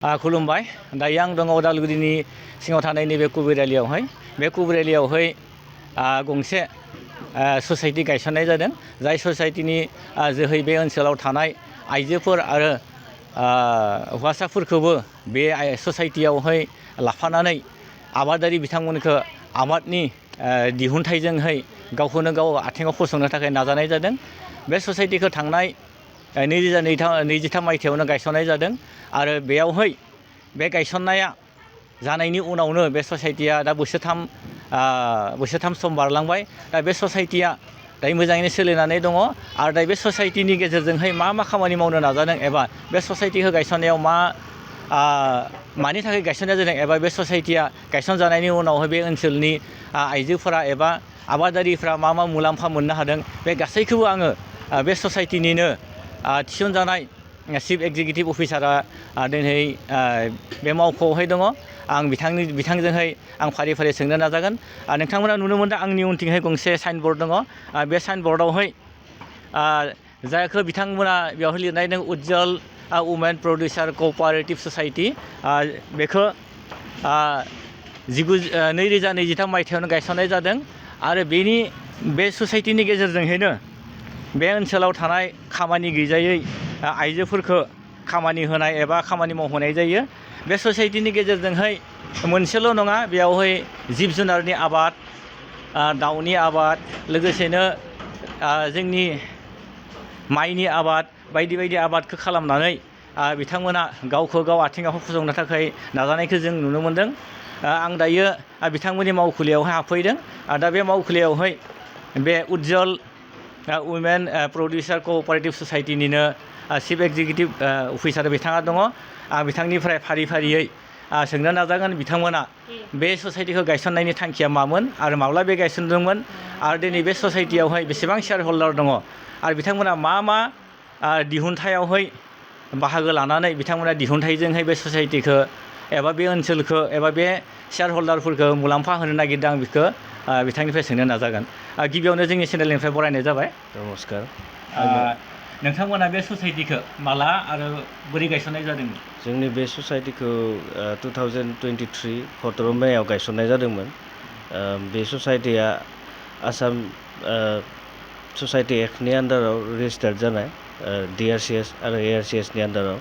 खुलुमबाय दायो आं दङ उदालगुरिनि सिङाव थानाय नैबे कुबिरालियावहाय बे कुबिरालियावहाय गंसे ससाइटि गायसननाय जादों जाय ससाइटिनि जोहै बे ओनसोलाव थानाय आइजोफोर आरो हौवासाफोरखौबो बे ससाइटियावहाय लाफानानै आबादारि बिथांमोनखौ आबादनि दिहुनथाइजोंहाय गावखौनो गाव आथिङाव फसंनो थाखाय नाजानाय जादों। बे ससाइटिखौ थांनाय 2023 मायथाइयावनो गायसननाय जादों आरो बेयावहाय बे गायसननाया जानायनि उनावनो बे ससाइटिया दा बोसोरथाम सम बारलांबाय। दा बे ससाइटिया दायो मोजाङैनो सोलिनानै दङ आरो दा बे ससाइटिनि गेजेरजोंहाय मा खामानि मावनो नाजादों एबा बे ससाइटिखौ गायसननायाव मानि थाखाय गायसननाय जादों एबा बे ससाइटिया गायसनजानायनि उनावहाय बे ओनसोलनि आइजोफोरा एबा आबादारिफ्रा मा मुलाम्फा मोननो हादों बे गासैखौबो आङो बे ससाइटिनिनो थिसनजानाय चिफ एक्जिकिउटिभ अफिसारा दिनै बे मावख'आवहाय दङ। आं बिथांजोंहाय आं फारि फारि सोंनो नाजागोन। नोंथांमोना नुनो मोनदों आंनि उनथिंहाय गंसे साइनबर्ड दङ। बे साइनबर्डआवहाय जायखौ बिथांमोना बेवहाय लिरनाय दं उज्जवल वुमेन प्रडिउसार कअपारेटिभ ससाइटि। बेखौ 2023 मायथाइयावनो गायसननाय जादों आरो बे ससाइटिनि गेजेरजोंहायनो बे ओनसोलाव थानाय खामानि गैजायै आइजोफोरखौ खामानि होनाय एबा खामानि मावहोनाय जायो। बे ससाइटिनि गेजेरजोंहाय मोनसेल' नङा, बेयावहाय जिब जुनारनि आबाद, दाउनि आबाद, लोगोसेनो जोंनि माइनि आबाद बायदि आबादखौ खालामनानै बिथांमोना गावखौ गाव आथिङाव फसंनो थाखाय नाजानायखौ जों नुनो मोनदों। आं दायो बिथांमोननि मावखुलियावहाय हाबफैदों। दा बे मावखुलियावहाय बे उज्जवल वुमेन प्रडिउसार कअपारेटिभ ससाइटिनिनो चिफ एक्जिकिउटिभ अफिसार बिथाङा दङ। आं बिथांनिफ्राय फारि फारियै सोंनो नाजागोन बिथांमोना बे ससाइटिखौ गायसननायनि थांखिया मामोन आरो माब्ला बे गायसनदोंमोन आरो दिनै बे ससाइटियावहाय बेसेबां शेयार हल्डार दङ आरो बिथांमोना मा दिहुनथायावहाय बाहागो लानानै बिथांमोना दिहुनथाइजोंहाय बे ससाइटिखौ एबा बे ओनसोलखौ एबा बे शेयार हल्डारफोरखौ मुलाम्फा होनो नागिरदों। आं बेखौ बिथांनिफ्राय सोंनो नाजागोन। गिबियावनो जोंनि चेनेलनिफ्राय बरायनाय जाबाय। नमस्कार। नोंथांमोना बे ससाइटिखौ माला आरो बोरै गायसननाय जादोंमोन? जोंनि बे ससाइटिखौ 2023 17 मेआव गायसननाय जादोंमोन। बे ससाइटिया आसाम ससाइटि एक्टनि आन्डाराव रेजिस्टार्ड जानाय, DRCS आरो ARCSनि आन्डाराव।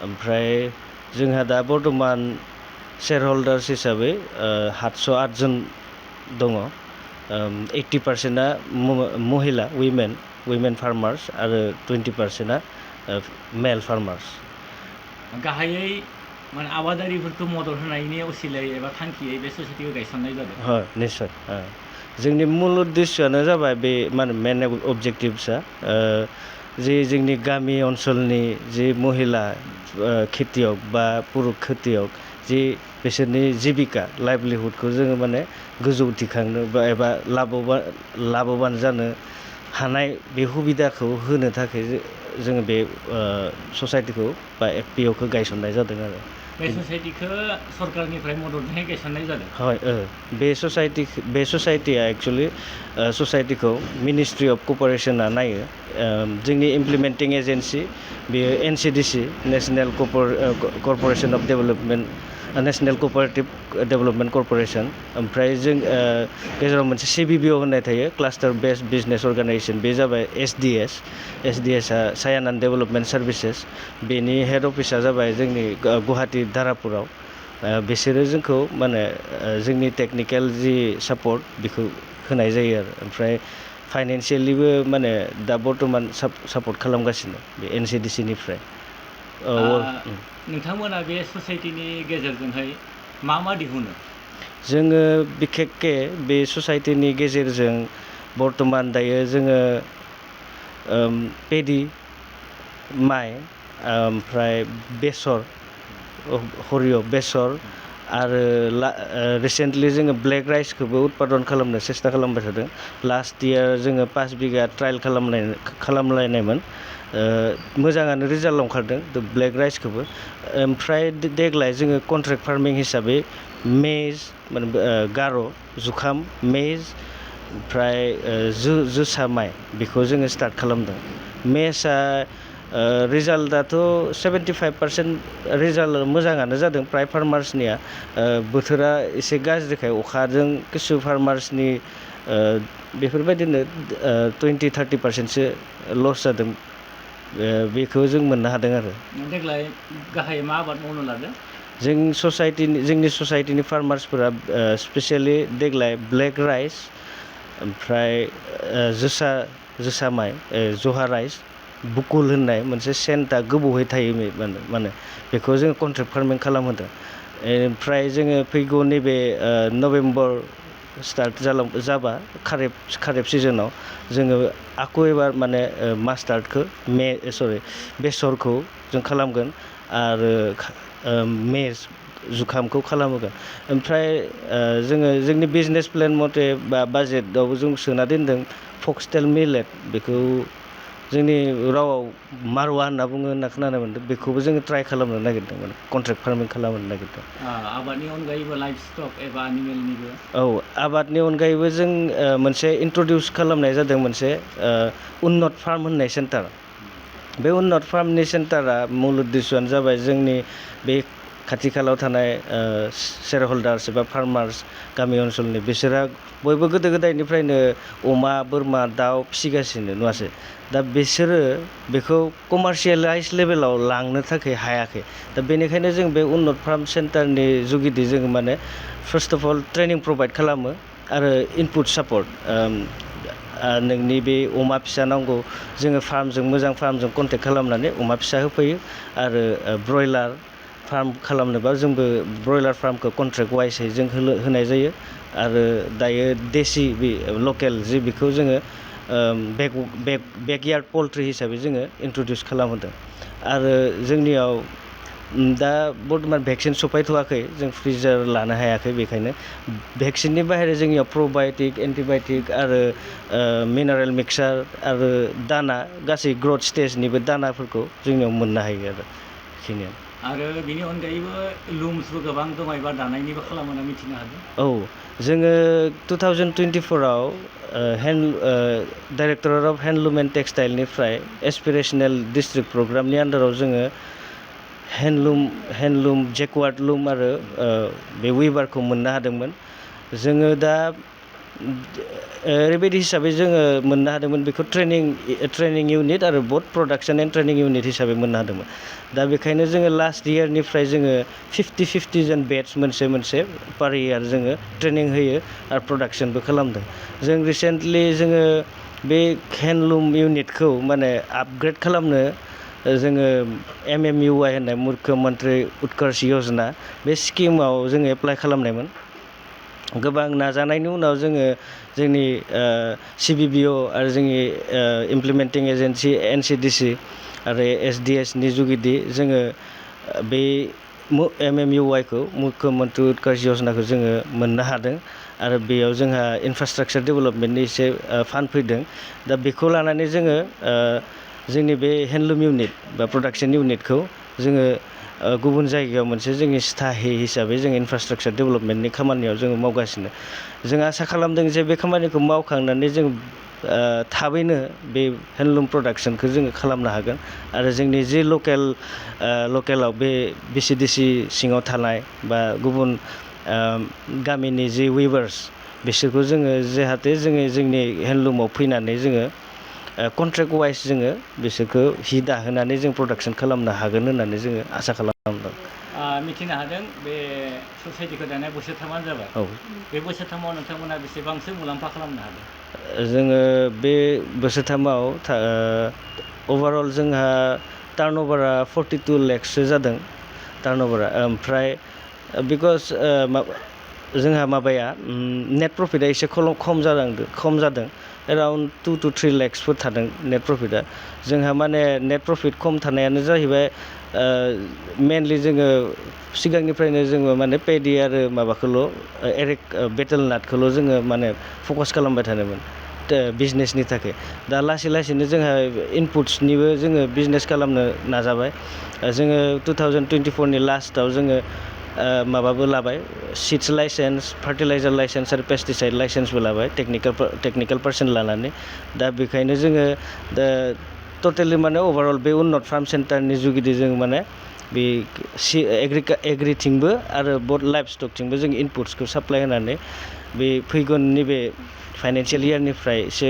ओमफ्राय जोंहा दा बर्थमान शेयार हल्डार्स हिसाबै 708 जन दङ। 80%आ महिला उइमेन फार्मार्स आरो 20%आ मेल फार्मार्स। गाहायै माने आबादारिफोरखौ मदद होनायनि असिलायै एबा थांखियै बे ससाइटिखौ गायसननाय जादों। निस्सय। जोंनि मुल उद्देश्यआनो जाबाय बे मेन अबजेक्टिभ्सआ जे जोंनि गामि ओनसोलनि जे महिला खेथियक बा पुरुष खेथियक जे बिसोरनि जिबिका लाइभलिहुडखौ जोङो माने गोजौ दिखांनो एबा लाभबान जानो हानाय बे सुबिदाखौ होनो थाखाय जोङो बे ससाइटिखौ बा FPO-खौ गायसननाय जादों आरो। बे ससाइटिखौ सरकारनिफ्राय मददजोंहाय गायसननाय जादों। बे ससाइटिया एक्सुवेलि ससाइटिखौ मिनिस्ट्रि अफ कपारेसना नायो। जोंनि इमप्लिमेन्टिं एजेन्सि बेयो NCDC national cooperative development corporation. ओमफ्राय जों गेजेराव मोनसे CBBO होननाय थायो, क्लास्टार बेस्ड बिजनेस अर्गानाइजेसन। बे जाबाय SDS-आ सायन एन्ड डेभेलपमेन्ट सार्भिसेस। बेनि हेड अफिसा जाबाय जोंनि गुवाहाटि धारापुराव। बिसोरो जोंखौ माने जोंनि टेकनिकेल जि सापर्ट बेखौ होनाय जायो आरो। ओमफ्राय फाइनेन्सियेलिबो माने दा बर्थमान सापर्ट खालामगासिनो बे NCDC-निफ्राय। नोंथांमोना बे ससाइटिनि गेजेरजोंहाय मा दिहुनो? जोङो बिखेकके बे ससाइटिनि गेजेरजों बर्थमान दायो जोङो पेडि, माइ, ओमफ्राय बेसर आरो रिसेन्टलि जोङो ब्लेक राइसखौबो उत्पादन खालामनो सेस्था खालामबाय थादों। लास्ट इयार जोङो 5 बिगा ट्रायल खालामलायनायमोन। मोजाङानो रिजाल्ट ओंखारदों ब्लेक राइसखौबो। ओमफ्राय देग्लाय जोङो कन्ट्रेक्ट फार्मिं हिसाबै मेज गार' जुखाम, मेज, ओमफ्राय जोसा माइ बेखौ जोङो स्टार्ट खालामदों। मेजआ रिजाल्टआथ' 75% रिजाल्ट मोजाङानो जादों प्राय फार्मार्सनिया बोथोरा एसे गाज्रिखाय अखाजों किसु फार्मार्सनि बेफोरबायदिनो 20-30%सो लस जादों बेखौ जों मोननो हादों आरो देग्लाय गाहायै मा आबाद मावनो लादों जोंनि ससाइटिनि फार्मार्सफोरा स्पेसियेलि देग्लाय ब्लेक राइस ओमफ्राय जोसा माइ जहा राइस बुकुल होननाय मोनसे सेन्टआ गोबावै थायो माने बेखौ जोङो कन्ट्रेक्ट फार्मिं खालामहोदों ओमफ्राय जोङो फैगौ नैबे नभेम्बर स्टार्ट जाबा खारेब सिजोनाव जोङो आक' एबार माने मास्टार्डखौ बेसरखौ जों खालामगोन आरो मेज जुखामखौ खालामगोन ओमफ्राय जोङो जोंनि बिजनेस प्लेन मथे बा बाजेटआव जों सोना दोनदों फक्सटेल मिलेट बेखौ जोंनि रावाव मारवा होनना बुङो होनना खोनानो मोनदों बेखौबो जोङो ट्राइ खालामनो नागिरदों माने कन्ट्रेक्ट फार्मिं खालामनो नागिरदों आबादनि अनगायैबो लाइफ स्टक एबा एनिमेलनिबो औ आबादनि अनगायैबो जों मोनसे इन्ट्रडिउस खालामनाय जादों मोनसे उन्नत फार्म होननाय सेन्टार बे उन्नत फार्मनि सेन्टारा मुल उद्देश्यआनो जाबाय जोंनि बे खाथि खालायाव थानाय शेयार हल्डार्स एबा फार्मार्स गामि ओनसोलनि बिसोरहा बयबो गोदो गोदायनिफ्रायनो अमा बोरमा दाउ फिसिगासिनो नङासै दा बिसोरो बेखौ कमार्शियेलाइज लेभेलाव लांनो थाखाय हायाखै दा बेनिखायनो जों बे उन्नत फार्म सेन्टारनि जुगिदि जोङो माने first of all training provide खालामो आरो इनपुट सापर्ट नोंनि बे अमा फिसा नांगौ जोङो मोजां फार्मजों कन्टेक्ट खालामनानै अमा फिसा होफैयो आरो ब्रयलार फार्म खालामनोबा जोंबो ब्रयलार फार्मखौ कन्ट्रेक्ट वाइसै जों होनाय जायो आरो दायो देसि बे लकेल जि बेखौ जोङो बेकयार्ड पल्ट्रि हिसाबै जोङो इन्ट्रडिउस खालामहोदों आरो जोंनियाव दा बर्थमान भेक्सिन सफायथ'वाखै जों फ्रिजार लानो हायाखै बेखायनो भेक्सिननि बाहेरा जोंनियाव प्रबाय'टिक एन्टिबाय'टिक आरो मिनारेल मिक्सार आरो दाना गासै ग्रथ स्टेजनिबो दानाफोरखौ जोंनियाव मोननो हायो आरो बेखिनियानो आरो बेनि अनगायैबो लुम्सबो गोबां दमायबा दानायनिबो खालामो होनना मिथिनो हादों औ जोङो 2024आव directorate of handloom and टेक्सटाइलनिफ्राय aspirational district प्रग्रामनि आन्दाराव जोङो हेन्डलुम जेकवार्ड लुम आरो बे विभारखौ मोननो हादोंमोन जोङो दा ओरैबायदि हिसाबै जोङो मोननो हादोंमोन बेखौ ट्रेनिं इउनिट आरो बोथ प्रडाक्सन एन्ड ट्रेनिं इउनिट हिसाबै मोननो हादोंमोन दा बेखायनो जोङो लास्ट इयारनिफ्राय जोङो 50-50 जन बेट्स मोनसे पार इयार जोङो ट्रेनिं होयो आरो प्रडाक्सनबो खालामदों जों रिसेन्टलि जोङो बे हेन्डलुम इउनिटखौ माने आपग्रेड खालामनो जोङो MMUY होननाय मुख्य मन्त्रि उत्कर्ष यजना बे स्किमाव जोङो एप्लाइ खालामनायमोन गोबां नाजानायनि उनाव जोङो जोंनि CBBO आरो जोंनि इमप्लिमेन्टिं एजेन्सि NCDC आरो SDSनि जुगिदि जोङो बे MMUY-खौ मुख्य मन्त्रि उत्कर्ष यजनाखौ जोङो मोननो हादों आरो बेयाव जोंहा इनफ्रास्ट्राक्चार डेभेलपमेन्टनि एसे फान्ड फैदों दा बेखौ लानानै जोङो जोंनि बे हेन्डलुम इउनिट बा प्रडाक्सन इउनिटखौ जोङो गुबुन जायगायाव मोनसे जोंनि स्थाहि हिसाबै जों इनफ्रास्ट्राक्चार डेभेलपमेन्टनि खामानियाव जोङो मावगासिनो जों आसा खालामदों जे बे खामानिखौ मावखांनानै जों थाबैनो बे हेन्डलुम प्रडाक्सनखौ जोङो खालामनो हागोन आरो जोंनि जे लकेलाव बे BCDC सिङाव थानाय बा गुबुन गामिनि जे वेभार्स बिसोरखौ जोङो जाहाथे जोङो जोंनि हेन्डलुमाव फैनानै जोङो कन्ट्रेक्ट वाइज जोङो बिसोरखौ हि दाहोनानै जों प्रडाक्सन खालामनो हागोन होननानै जोङो आसा खालामदों मिथिनो हादों बे ससाइटिखौ दानाया बोसोरथामानो जाबाय औ बे बोसोरथामाव नोंथांमोना बेसेबांसो मुलाम्फा खालामनो हादों जोङो बे बोसोरथामाव अभारअल जोंहा टार्नअभारा 42 लाखसो जादों टार्नअभारा ओमफ्राय बिकज जोंहा माबाया नेट प्रफिटआ एसे खम जादों एराउन्ड 2 to 3 लाखसफोर थादों नेट प्रफिटआ जोंहा माने नेट प्रफिट खम थानायानो जाहैबाय मेनलि जोङो सिगांनिफ्रायनो जोङो माने पेडि आरो माबाखौल' बेटेल नाटखौल' जोङो माने फकास खालामबाय थादोंमोन बिजनेसनि थाखाय दा लासै लासैनो जोंहा इनपुट्सनिबो जोङो बिजनेस खालामनो नाजाबाय जोङो 2024नि लास्टआव जोङो माबाबो लाबाय सिड्स लाइसेन्स फार्टिलाइजार लाइसेन्स आरो पेस्टिसाइड लाइसेन्सबो लाबाय टेकनिकेल पार्सन लानानै दा बेखायनो जोङो दा टटेलि माने ओभारअल बे उन्नत फार्म सेन्टारनि जुगिदि जों माने बे एग्रिथिंबो आरो बथ लाइफ स्टकथिंबो जों इनपुट्सखौ साप्लाय होनानै बे फैगोन नैबे फाइनान्सियेल इयारनिफ्राय एसे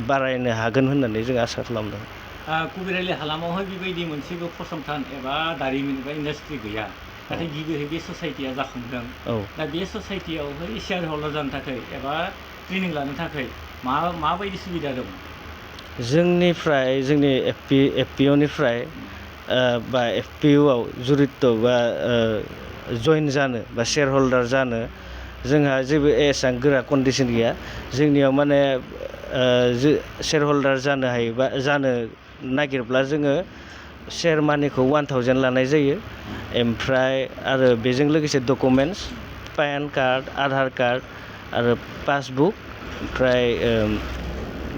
बारायनो हागोन होननानै जों आसा खालामदों। कुबिराइलि हालामावहाय बेबायदि मोनसेबो फसंथान एबा दारिमिन एबा इन्डास्ट्रि गैया, नाथाय गिबियै बे ससाइटिया जाखांदों। दा बे ससाइटियावहाय शेयार हल्डार जानो थाखाय एबा ट्रेनिं लानो थाखाय माबायदि सुबिदा दं? जोंनि एफपिअनिफ्राय बा एफपिअआव जुरित बा जइन जानो बा शेयार हल्डार जानो जोंहा जेबो एसां गोरा कन्डिसन गैया। जोंनियाव माने शेयार हल्डार जानो हायोबा जानो नागिरब्ला जोङो शेयार मानिखौ 1000 लानाय जायो। ओमफ्राय आरो बेजों लोगोसे documents pan card, Aadhaar card आरो पासबुक, ओमफ्राय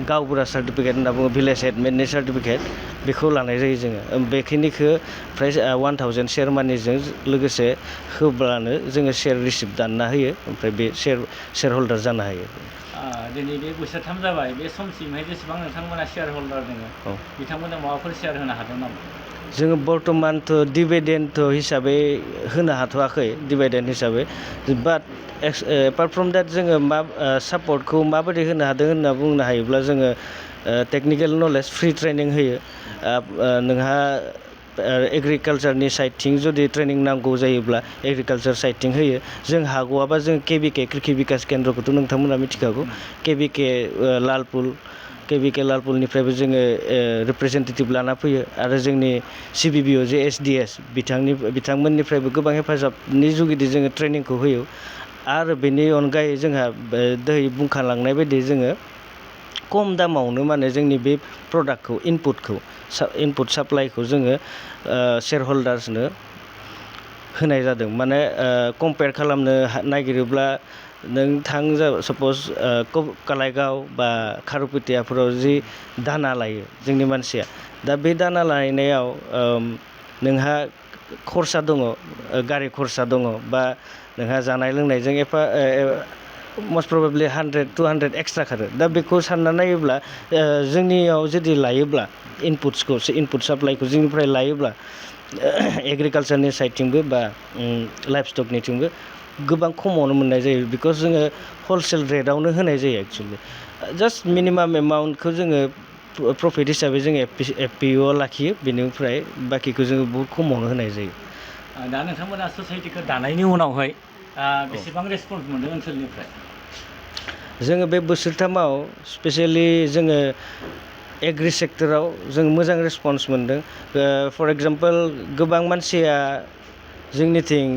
गावबुरा सार्टिफिकेट होनना बुङो, भिलेज हेडमेननि सार्टिफिकेट, बेखौ लानाय जायो जोङो। बेखिनिखौ फ्राय 1000 शेयार मानिजों लोगोसे होब्लानो जोङो शेयार रिसिप्ट दानना होयो, ओमफ्राय बे शेयार हल्डार जानो हायो। दिनै बे बोसोरथाम जाबाय, बे समसिमहाय जेसेबां नोंथांमोना शेयार हल्डार दङ बिथांमोना माबाफोर शेयार होनो हादों नामा? जोङो बर्तमानथ' डिभिडेन्ड हिसाबै होनो हाथ'वाखै, डिभिडेन्ड हिसाबै। बाट एपार्ट फ्रम देट जोङो सापर्टखौ माबायदि होनो हादों होनना बुंनो हायोब्ला जोङो टेकनिकेल नलेज फ्रि ट्रेनिं होयो। नोंहा एग्रिकालचारनि साइडथिं जुदि ट्रेनिं नांगौ जायोब्ला एग्रिकालचार साइडथिं होयो। जों हागौआबा जों केबिके कृषि बिकास केन्द्रखौथ' नोंथांमोना मिथिखागौ। केबिके लालपुलनिफ्रायबो जोङो रिप्रेजेन्टेटिभ लाना फैयो आरो जोंनि सिबिबिअ जे एसडिएस बिथांमोननिफ्रायबो गोबां हेफाजाबनि जुगिदि जोङो ट्रेनिंखौ होयो। आरो बेनि अनगायै जोंहा दहाय बुंखालांनाय बायदि जोङो खम दामावनो माने जोंनि बे प्रडाक्टखौ इनपुट साप्लाइखौ जोङो शेयार हल्डार्सनो होनाय जादों। माने कम्पेयार खालामनो नागिरोब्ला नों साप'ज कालाइगाव बा खारुपेटियाफोराव जि दाना लायो जोंनि मानसिया, दा बे दाना लायनायाव नोंहा खरसा दङ, गारि खरसा दङ, बा नोंहा जानाय लोंनायजों मस्ट प्रबेबलि 100-200 एक्सट्रा खारो। दा बेखौ सानना नायोब्ला जोंनियाव जुदि लायोब्ला इनपुट साप्लाइखौ जोंनिफ्राय लायोब्ला एग्रिकालचारनि साइडथिंबो बा लाइफ स्टकनिथिंबो गोबां खमावनो मोननाय जायो। बिकज जोङो हलसेल रेटआवनो होनाय जायो एक्सुवेलि। जास्ट मिनिमाम एमाउन्टखौ जोङो प्रफिट हिसाबै जोङो एफपिअआव लाखियो, बेनिफ्राय बाखिखौ जोङो बहुद खमावनो होनाय जायो। दा नोंथांमोना ससाइटिखौ दानायनि उनावहाय बेसेबां रेसपन्स मोनदों ओनसोलनिफ्राय? जोङो बे बोसोरथामाव स्पेसियेलि जोङो एग्रि सेक्टराव जों मोजां रेसपन्स मोनदों। फर एग्जाम्पल गोबां मानसिया जोंनिथिं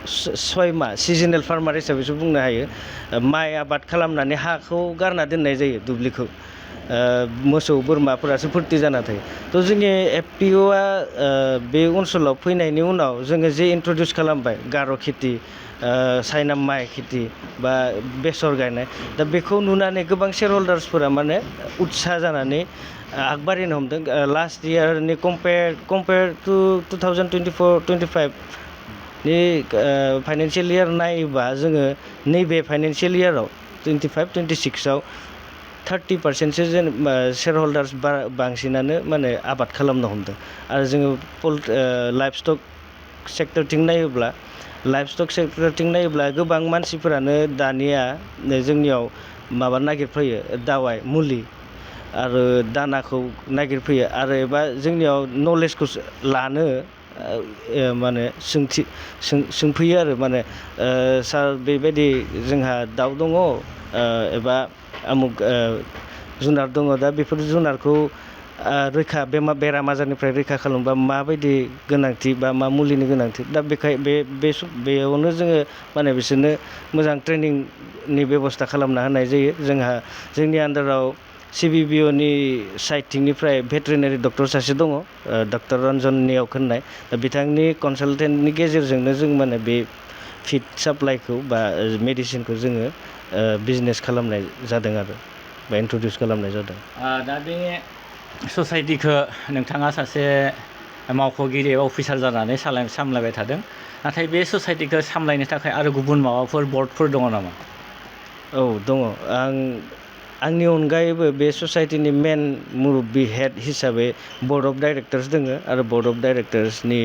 6 माह सिजनेल फार्मार हिसाबैसो बुंनो हायो, माइ आबाद खालामनानै हाखौ गारना दोननाय जायो दुब्लिखौ। मोसौ बोरमाफोरासो फुरथि जाना थायो। थ' जोंनि एफपिअआ बे ओनसोलाव फैनायनि उनाव जोङो जे इन्ट्रडिउस खालामबाय गार' खेथि, चाइना माइ खेथि बा बेसर गायनाय, दा बेखौ नुनानै गोबां शेयार हल्डार्सफोरा माने उत्साह जानानै आगबारिनो हमदों। लास्ट इयारनि कम्पेयार टु 2024-25 नि फाइनान्सियेल इयार नायोबा जोङो नैबे फाइनान्सियेल इयाराव 25-26आव 30%सो शेयार हल्डार्स बांसिनानो माने आबाद खालामनो हमदों। आरो जोङो लाइफ स्टक सेक्टरथिं नायोब्ला गोबां मानसिफोरानो दानिया जोंनियाव माबा नागिरफैयो, दावाइ मुलि आरो दानाखौ नागिरफैयो, आरो एबा जोंनियाव नलेजखौ लानो माने सोंफैयो आरो माने सार बेबायदि जोंहा दाउ दङ एबा आमुक जुनार दङ, दा बेफोर जुनारखौ बेराम आजारनिफ्राय रैखा खालामबा माबायदि गोनांथि बा मा मुलिनि गोनांथि, दा बेयावनो जोङो माने बिसोरनो मोजां ट्रेनिंनि बेब'स्था खालामना होनाय जायो। जोंनि आन्दाराव सिबिबिअनि साइडथिंनिफ्राय भेटेरिनारि डक्टर सासे दङ, डक्टर रन्जन नियक होननाय। दा बिथांनि कनसालटेन्टनि गेजेरजोंनो जों माने बे फिड साप्लाइखौ बा मेडिसिनखौ जोङो बिजनेस खालामनाय जादों आरो बा इन्ट्रडिउस खालामनाय जादों। दा बे ससाइटिखौ नोंथाङा सासे मावख'गिरि एबा अफिसार जानानै सामलायबाय थादों, नाथाय बे ससाइटिखौ सामलायनो थाखाय आरो गुबुन माबाफोर बर्डफोर दङ नामा? औ दङ। आं आंनि अनगायैबो बे ससाइटिनि मेन मुरब्बी हेड हिसाबै बर्ड अफ डाइरेक्टर्स दोङो आरो बर्ड अफ डाइरेक्टर्सनि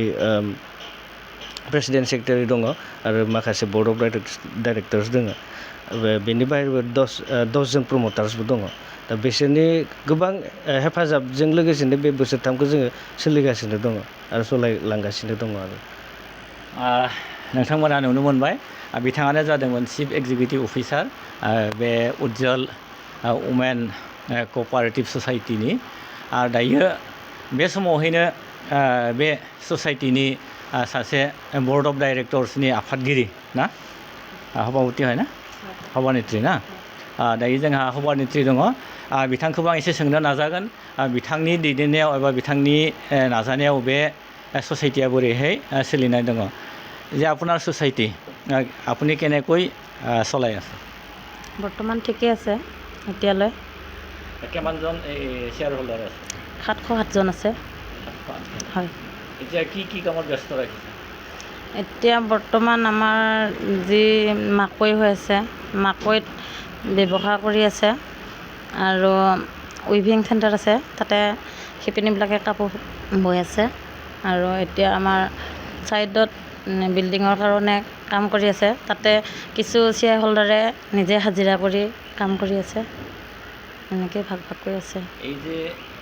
प्रेसिडेन्ट सेक्रेटारि दङ आरो माखासे बर्ड अफ डाइरेक्टर्स दोङो बेनि बाहेरबो 10 जन प्रमटार्सबो दङ दा बिसोरनि गोबां हेफाजाबजों लोगोसेनो बे बोसोरथामखौ जोङो सोलिगासिनो दङ आरो सालायलांगासिनो दङ आरो नोंथांमोना नुनो मोनबाय बिथाङानो जादोंमोन चिफ एग्जिकिउटिभ अफिसार बे उज्जवल वुमेन क'पारेटिभ ससाइटिनि आरो दायो बे समावहायनो बे ससाइटिनि सासे बर्ड अफ डाइरेक्टर्सनि आफादगिरि ना सभापति হয় ना सभानेत्री ना दायो जोंहा सभानेत्री दङ बिथांखौबो आं एसे सोंनो नाजागोन बिथांनि दैदेननायाव एबा बिथांनि नाजानायाव बे ससाइटिया बोरैहाय सोलिनाय दङ যে আপোনাৰ ছ'চাইটি আপুনি কেনেকৈ চলাই আছে বৰ্তমান ঠিকে আছে এতিয়ালৈ কিমানজন এই শ্বেয়াৰ হোল্ডাৰ আছে 707 জন আছে হয় এতিয়া কি কি কামত ব্যস্ত ৰাখিছে এতিয়া বৰ্তমান আমাৰ যি মাকৈ হৈ আছে মাকৈত ব্যৱহাৰ কৰি আছে আৰু উইভিং চেণ্টাৰ আছে তাতে শিপিনীবিলাকে কাপোৰ বৈ আছে আৰু এতিয়া আমাৰ ছাইডত বিল্ডিঙৰ কাৰণে কাম কৰি আছে তাতে কিছু শ্বেয়াৰ হোল্ডাৰে নিজে হাজিৰা কৰি কাম কৰি আছে এনেকৈ ভাগ কৰি আছে এই যে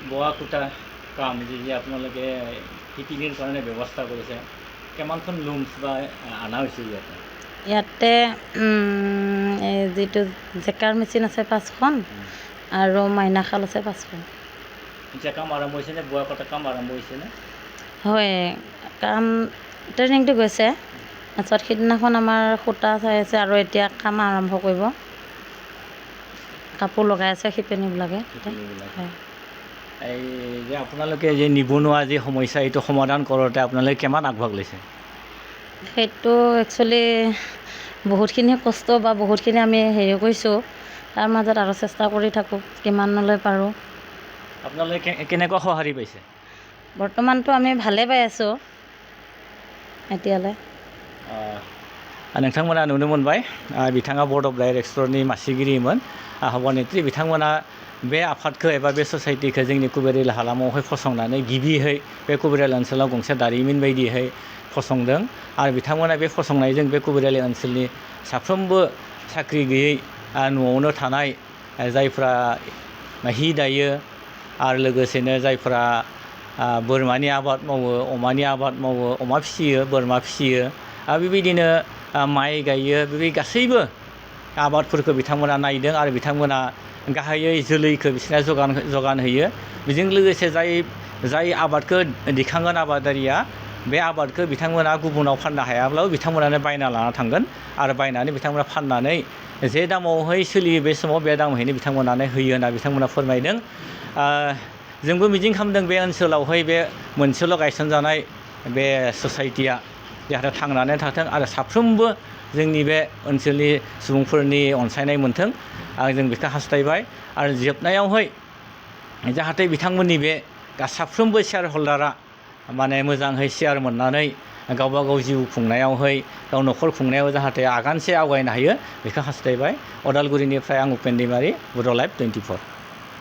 বোৱা কোটা কাম যে আপোনালোকে শিপিনীৰ কাৰণে ব্যৱস্থা কৰিছে কিমানখন লুমছ বা অনা হৈছে ইয়াতে যিটো জেকাৰ মেচিন আছে 5খন আৰু মাইনাশাল আছে 5খন এতিয়া কাম আৰম্ভ হৈছেনে বোৱা কটা কাম আৰম্ভ হৈছেনে হয় কাম ট্ৰেইনিংটো গৈছে তাৰপিছত সিদিনাখন আমাৰ সূতা চাই আছে আৰু এতিয়া কাম আৰম্ভ কৰিব কাপোৰ লগাই আছে শিপিনীবিলাকে হয় এই যে আপোনালোকে যে নিবনুৱা যি সমস্যা এইটো সমাধান কৰোঁতে আপোনালোকে কিমান আগভাগ লৈছে সেইটো একচুৱেলি বহুতখিনি কষ্ট বা বহুতখিনি আমি হেৰি কৰিছোঁ তাৰ মাজত আৰু চেষ্টা কৰি থাকোঁ কিমানলৈ পাৰোঁ আপোনালোকে কেনেকুৱা সঁহাৰি পাইছে বৰ্তমানটো আমি ভালে পাই আছোঁ एतियाले नोंथांमोना नुनो मोनबाय बिथाङा बर्ड अफ डाइरेक्टर्सनि मासिगिरिमोन सभानेत्री बिथांमोना बे आफादखौ एबा बे ससाइटिखौ जोंनि कुबेरिल हालामावहाय फसंनानै गिबियै बे कुबेरिल ओनसोलाव गंसे दारिमिन बायदियै फसंदों आरो बिथांमोना बे फसंनायजों बे कुबेरिल ओनसोलनि साफ्रोमबो साख्रि गैयै न'आवनो थानाय जायफ्रा हि दायो आरो लोगोसेनो जायफ्रा बोरमानि आबाद मावो अमानि आबाद मावो अमा फिसियो बोरमा फिसियो आरो बेबायदिनो माइ गायो बेबायदि गासैबो आबादफोरखौ बिथांमोना नायदों आरो बिथांमोना गाहायै जोलैखौ बिसोरना जगान होयो बेजों लोगोसे जाय आबादखौ दिखांगोन आबादारिया बे आबादखौ बिथांमोना गुबुनाव फाननो हायाब्लाबो बिथांमोनानो बायना लाना थांगोन आरो बायनानै बिथांमोना फाननानै जे दामावहाय सोलियो बे समाव बे दामावहायनो बिथांमोनानो होयो होनना बिथांमोना फोरमायदों जोंबो मिजिं खालामदों बे ओनसोलावहाय बे मोनसेल' गायसनजानाय बे ससाइटिया जाहाथे थांनानै थाथों आरो साफ्रोमबो जोंनि बे ओनसोलनि सुबुंफोरनि अनसायनाय मोनथों आं जों बेखौ हास्थायबाय आरो जोबनायावहाय जाहाथे बिथांमोननि बे साफ्रोमबो शेयार हल्डारा माने मोजाङै शेयार मोननानै गावबा गाव जिउ खुंनायावहाय गाव न'खर खुंनायाव जाहाथे आगानसे आवगायनो हायो बेखौ हास्थायबाय अदालगुरिनिफ्राय आं उपेन दैमारि बड' लाइभ 24